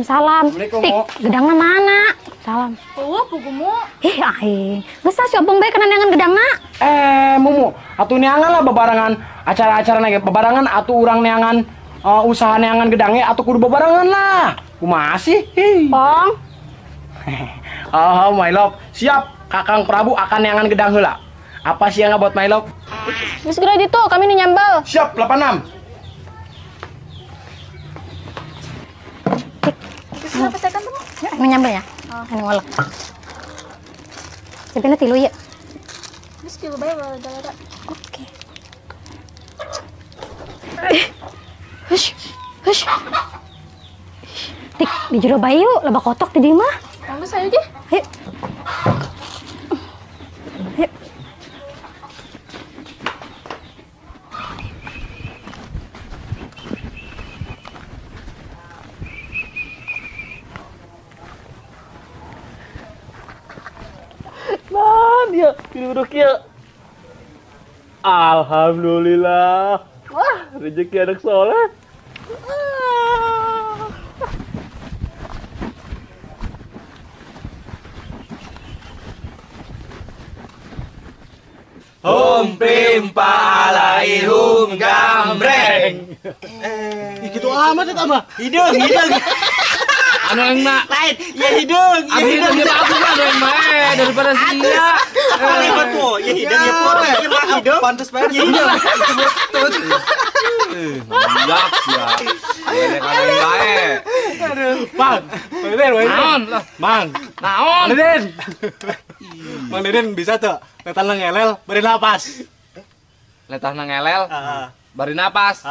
Waalaikumsalam. Tik, gedangna mana? Salam. Oh, pugumu. Ih, aing. Geus si Opong bae kana neangan gedangna. Mumu, atuh neangan lah bebarengan acara-acara ge bebarengan atuh urang neangan usaha neangan gedangnya atuh kudu bebarengan lah. Kumaha sih? Pong. Oh, my love. Siap, Kakang Prabu akan neangan gedang heula. Apa sih yang buat my love? Geus geura ditu, kami nu nyambel. Siap, 86. Berapa second tuh? Ya, nyambel ya. Oh. Anu ngolek. Tempena tilu ya. Wis tilu bae galera. Oke. Hush. Hush. Tik, di jero bae yuk, loba kotok di dieu mah. Bagus ayo ge. Ayo. Ayo. Ya, duduk ya. Alhamdulillah. Wah, rezeki anak soleh. Hum pim palai hum gambreng. Gitu amat ya tambah. Hidung, hidung. Anu yang nak lain, ya hidung, ya hidung. Dia aku mah anu yang mae daripada sia. Paling betul, ya hidung ya por, ya hidung. Pantes bayar hidung. Yak ya. Ini kan yang bae. Aduh, Bang. Deden, naon lah, Mang. Naon? Deden. Mang Deden bisa tuh letah ngelel bari napas. Letah ngelel? Bari napas.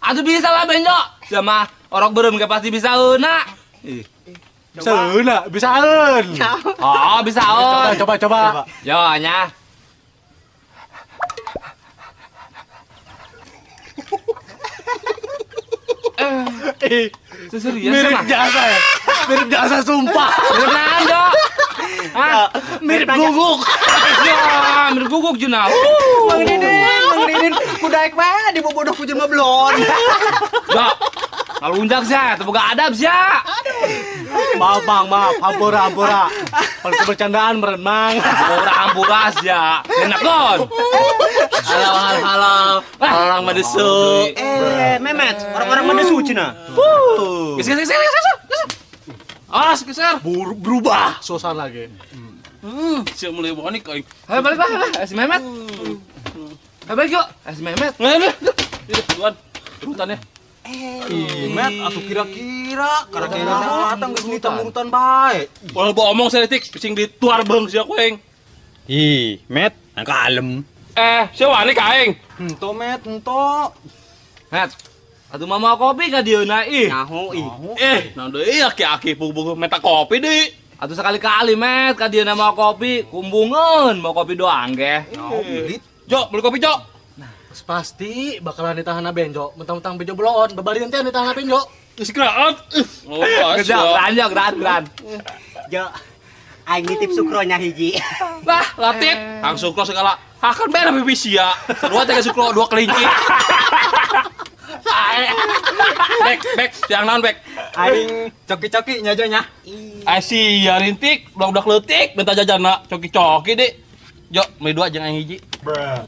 Aduh bisa lah Benjo. Sama orok beureum ge pasti bisa euna. Bisa euna, bisa eun. Oh, bisa eun. Coba, coba, coba. Yo, nya. Serius mirip jasa ya? Mirip jasa sumpah. Mirip naon, Dok? Hah? Mirip guguk. Ya, mirip guguk jeung. Mang Deden, Mang Deden, kudaek bae dibobodoh ku jelema belon. Dok. Ngalunjak sia, teu boga adab sia. Aduh. Maaf, Mang, maaf. Hampura, hampura. Kalau bercandaan meren, Mang. Hampura, hampura sia. Enak kon. Halo, halo, halo. Orang Madesu. Memet, orang-orang Madesu cenah. Geser, geser, geser, geser. Awas, geser. Berubah suasana lagi. Siap mulai bonik aing. Ayo balik lah, si Memet. Ayo balik yuk, si Memet. Duluan, urutannya. Met, atuh kira-kira kira-kira datang geus nita urutan bae. Ulah bawa omong saeutik, bising dituar beung sia ku aing. Ih, Met, kalem. Sia wani ka aing. Henteu, Met, henteu. Met, atuh mama kopi ka dieuna ih. Nyaho ih. Naon deui aki-aki puguh meta kopi deui. Atuh sekali-kali, Met, ka dieuna mau kopi, kumbungeun mau kopi doang ge. Nyaho beli. Jo, beli kopi, Jo. Pasti bakalan ditahan Benjo, mentang-mentang Benjo bloon, babalian teh ditahan Benjo. Geus gerak. Oh, gerak, gerak, gerak. Jo, aing nitip sukronya hiji. Lah, latip, hang sukro segala. Hakan bere pipi sia. Sarua teh sukro dua kelinci. Bek, bek, yang naon bek? Aing coki-coki nya Jo nya. Ai sia rintik, budak-budak leutik minta jajanna coki-coki deui. Jo, meuli dua jeung aing hiji. Bruh.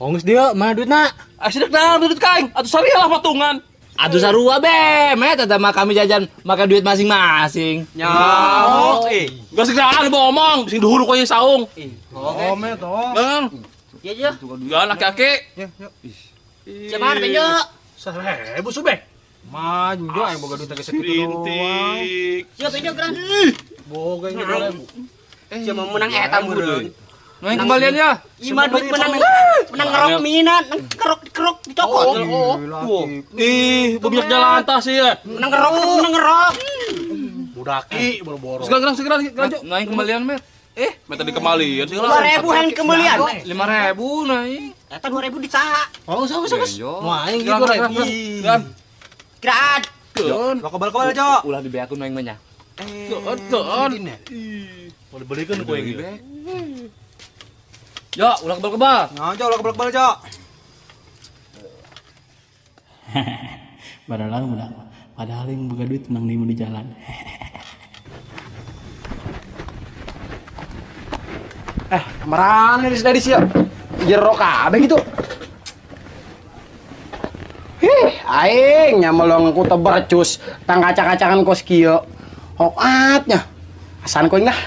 Ongos dia, mana duitna? Asli naon duit ka aing? Atuh sarua lah patungan. Atuh sarua be, Met, eta mah kami jajan make duit masing-masing. Nyaho. Geus geuraan bawa omong, sing duhur ku saung. Oh, Met, oh. Bang. Iya, iya. Ya laki-laki. Ya, ya. Cuman Benjo. 1000 subek. Mah, Jo aing boga duit ge sakitu doang. Rintik. Sia Benjo geran. Boga ini 2000. Sia mau menang eta meureun. Nah, kembaliannya. Ima duit menang menang ngerok mina, nang kerok-kerok dicokot. Oh. Ih, bebiak jalan tas sih ya. Menang ngerok, menang ngerok. Budaki boro-boro. Segera segera segera Jo. Naik kembalian, Met. Minta dikembalian segala. 2000 yang kembalian. 5000 naik. Eta 2000 disaha. Oh, usah usah, Mas. Mau aing gitu 2000. Kiraat. Lo kebal-kebal, Jo. Ulah dibeakeun aing mah nya. Keun. Mau dibelikan ku aing. Jo, ulah kebal-kebal. Nah, Jo, ulah kebal-kebal, Jo. Baralang budak. Padahal yang boga duit menang nimu di jalan. Kemarin dari siap. Jero kabeh gitu. Hih, aing nyamelong ku teu bercus, tang kacang-kacangan kos kieu. Hoatnya. Asan koing lah.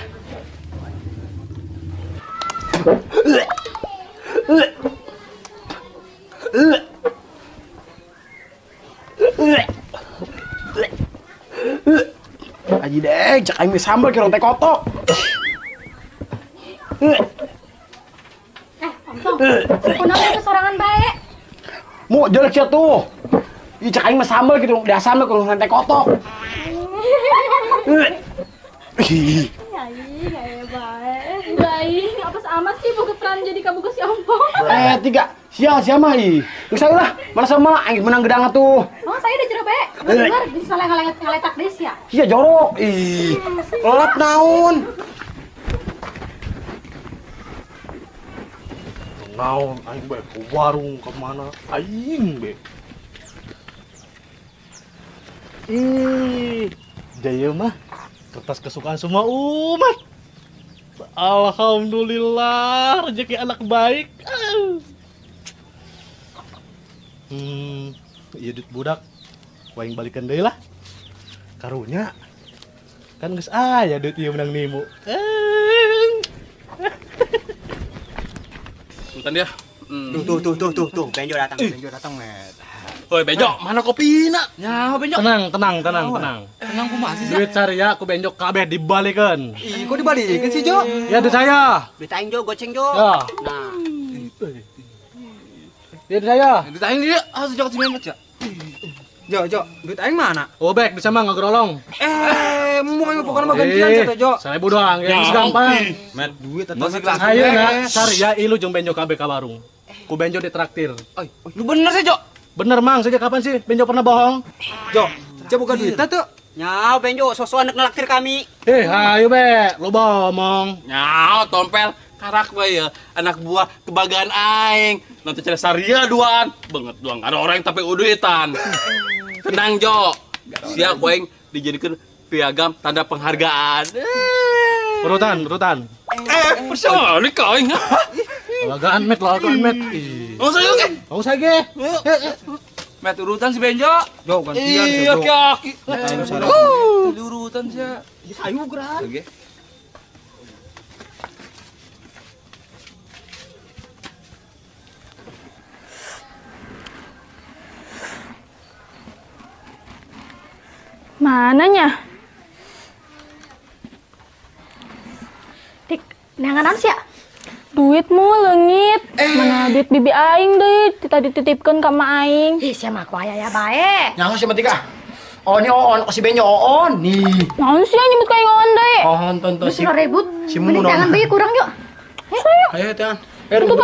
Aji deh, cek aing sambal kira teh kotok. Ompong, kunaon itu sorangan bae? Mu jelek sia tuh. Ih cek aing mah sambal gitu, udah sambal kudu teh kotok. Aing, aya bae. Aing, apa amat sih boga peran jadi kaboga si Ompong? Tiga. Sial sia mah ih. Geus lah, mana sama aing menang gedang atuh. Oh, saya udah jero bae. Bener bisa ngaletak deui sia. Iya jorok. Ih. Lelap naon? Naon aing bae ke warung ke mana aing bae. Ih, jaya mah kertas kesukaan semua umat. Alhamdulillah, rezeki anak baik. Iya duit budak, waing balikan deui lah. Karunya, kan geus aya duit ieu menang nimu. Sultan dia. Tuh, Benjo datang, Met. Woi, Benjo, mana kopina? Ya, Benjo. Tenang. Tenang kumaha sih? Duit saria ku Benjo kabeh dibalikeun. Ih, kok dibalikeun sih, Jo? Ya duit saya. Duit aing, Jo, goceng, Jo. Ya. Nah. Duit saya. Duit aing dia, ah sejak si Mehmet ya. Jo, duit aing mana? Oh, bek bisa mah ngagerolong. Mau aing pokokna mah gantian sih teh, Jo. 1000 doang, ya gampang. Met duit atau ayeuna saria ilu jeung Benjo kabeh ka warung. Ku Benjo ditraktir. Lu bener sih, Jo? Bener, Mang. Sejak kapan sih Benjo pernah bohong? Jo, coba buka duit tuh. Nyau Benjo, sosokan nek ngelaktir kami. Ayo be, lu bohong. Nyau, tompel. Karak we ya, anak buah kebanggaan aing. Nanti cari saria duaan, banget doang ada orang tapi uduitan. Tenang, Jo. Siap aing dijadikan piagam tanda penghargaan. Urutan. Persoalan ka aing. Lagaan met. Oh, saya oke. Oh, saya ge. Met urutan si Benjo. Jo, gantian sih, Jo. Iya, kaki. Urutan sih. Sayu gerak. Oke. Mananya? Tik, neangan sih ya? Duitmu leungit. Mana duit bibi aing deui, tadi dititipkeun ka ma aing. Ih, sia mah ku aya ya bae. Nyaho sia mah tiga. Oh, ini oon, si Benjo oon nih. Naon sih nyebut ka aing oon deui? Oon tonton si. Ribut. Si Mumu mending tangan bae kurang yuk. Ayo tangan. Ribut.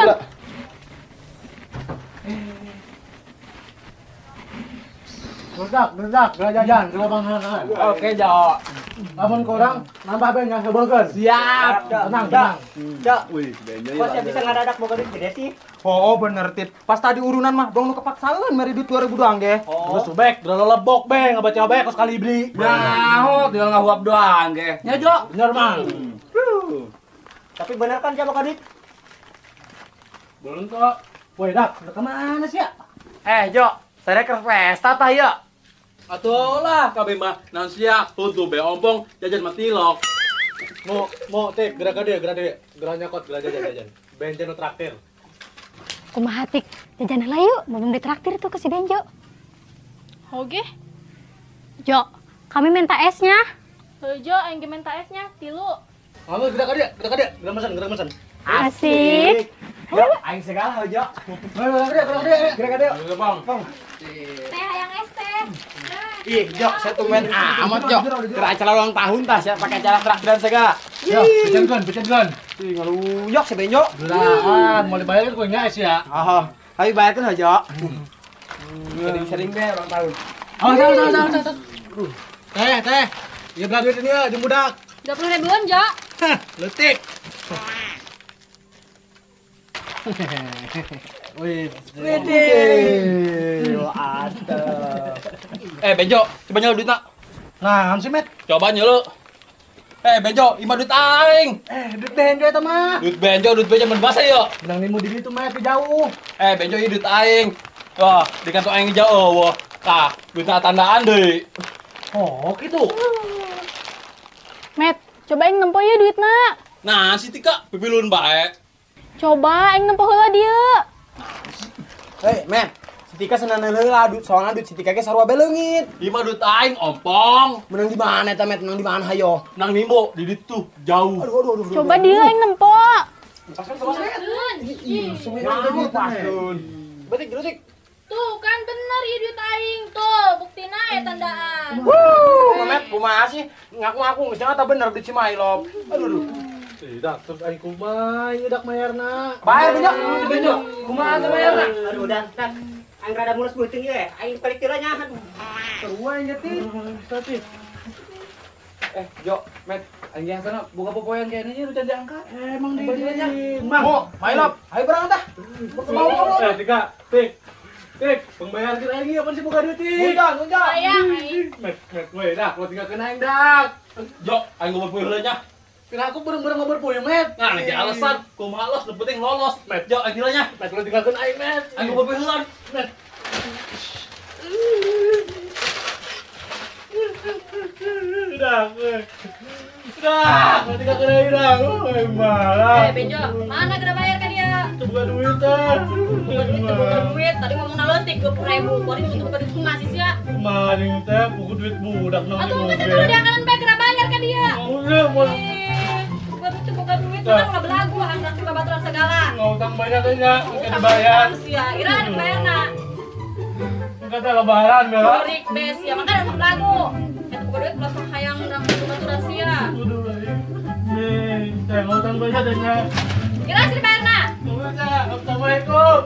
Berdak, gerak jajan, gerak bangsangan. Oke, Jo. Lamun kurang nambah ben yang sebolkeun. Siap. Tenang. Jo. Wih, Benjo. Kok siap bisa ngadadak boga duit gede sih? Oh, bener Tit. Pas tadi urunan mah dong nu kepaksaan meri duit 2000 doang ge. Terus subek, udah lebok be, ngabaca bae kos kali beli. Nah, tinggal ngahuap doang ge. Nya, Jo. Bener, Mang. Tapi bener kan siapa boga duit? Belum kok. Woi, Dak, udah kemana sih ya? Jo, saya ke pesta tah ya. Atuh lah kabeh mah naon sia huntu be ompong jajan mah tilok. Mau tik gerak ka dieu, gerak nyokot, gerak jajan. Benjo nu traktir. Kumaha tik, jajan heula yuk, belum ditraktir tuh ke si Benjo. Oke. Jo, kami minta esnya. Heuh, Jo, aing ge minta esnya, tilu. Kamu gerak ka dieu, gerak mesen. Asik. Jo, aing segala Jo. Gerak ka dieu. Bang. Teh hayang es teh. Ih, Jo, saya tumben amat, Jo. Kira acara ulang tahun tah, saya pakai acara traktiran segala. Yo, becan. Ih, ngaluyok si Benjo. Gerak, mau dibayarkan ku nya es ya. Oh, ayo bayarkan Jo. Sering-sering deh ulang tahun. Oh, salah. Teh. Ieu belah duit ini ya, jeung budak. 20 ribuan, Jo. Hah, leutik. Wih. Mantap. Benjo, coba nyelo duitna. Nah, sih, Met. Coba nyelo. Benjo, ima duit aing. Duit Benjo eta mah. Duit Benjo mun bahasa yeuh. Menang nimu di ditu mah jauh. Benjo ieu duit aing. Wah, di kantong aing jauh wah. Tah, duitna tandaan deui. Oh, gitu. Met, coba aing nempo ieu duitna. Nah, si Tika pipilun bae. Coba aing nempo heula dieu. Hei, Met. Si Tika senang heula duit soalna duit si Tika ge sarua beleungit. Ieu mah duit aing ompong. Menang di mana eta, Met? Menang di mana hayo? Menang nimbo di ditu jauh. Aduh. Coba dieu aing nempo. Paskeun sama Ih, paskeun. Betik jelusik. Tuh kan bener ieu duit aing tuh, buktina aya tandaan. Wuh, Met, kumaha sih? Ngaku-ngaku geus nyata bener duit si Mailop. Aduh. Tidak, terus aing kumaha ieu dak mayarna. Bayar Benjo, Benjo. Kumaha teh mayarna? Aduh, dah. Aing rada mulus beuteung ieu, aing balik teh nya. Aduh. Seru aing teh. Tadi. Jo, Met, aing yang sana buka popoyan kayaknya nya udah diangkat. Emang di nya. Mau, Mailop, ayo berangkat dah. Mau. Tika, Tik. Tik, pembayar kita lagi apa sih buka duit, Tik? Undang. Sayang aing. Met, we dah, kalau tinggal kena aing dak. Jo, aing ngobrol puyuh heula nya. Kira aku bareng-bareng ngobrol puyuh, Met. Nah, lagi alasan, kumaha los, nu penting lolos. Met, Jo, aing heula nya. Met, kalau tinggal kena aing, Met. Aing ngobrol puyuh heula. Met. Udah, kalau tinggal kena aing dah. Oh, malah. Benjo, mana kena bayar ka dia? Buka duit, teh. Buka duit. Tadi ngomong nalotik 20.000. Kori untuk buka duit kumaha sih sia? Kumaha jeung teh, buku duit budak nang. Atuh geus atuh diangkalan bae kena bayar ka dia. Udah, buka duit kan ulah belagu hang ka babaturan segala. Ngutang banyak aja, engke dibayar. Sia, ira dibayarna. Engke teh lebaran, Bella. Korik bes ya, makanya datang belagu. Eta buka duit langsung hayang urang babaturan sia. Aduh, nih, teh ngutang banyak aja. Ira sih dibayarna. Assalamualaikum.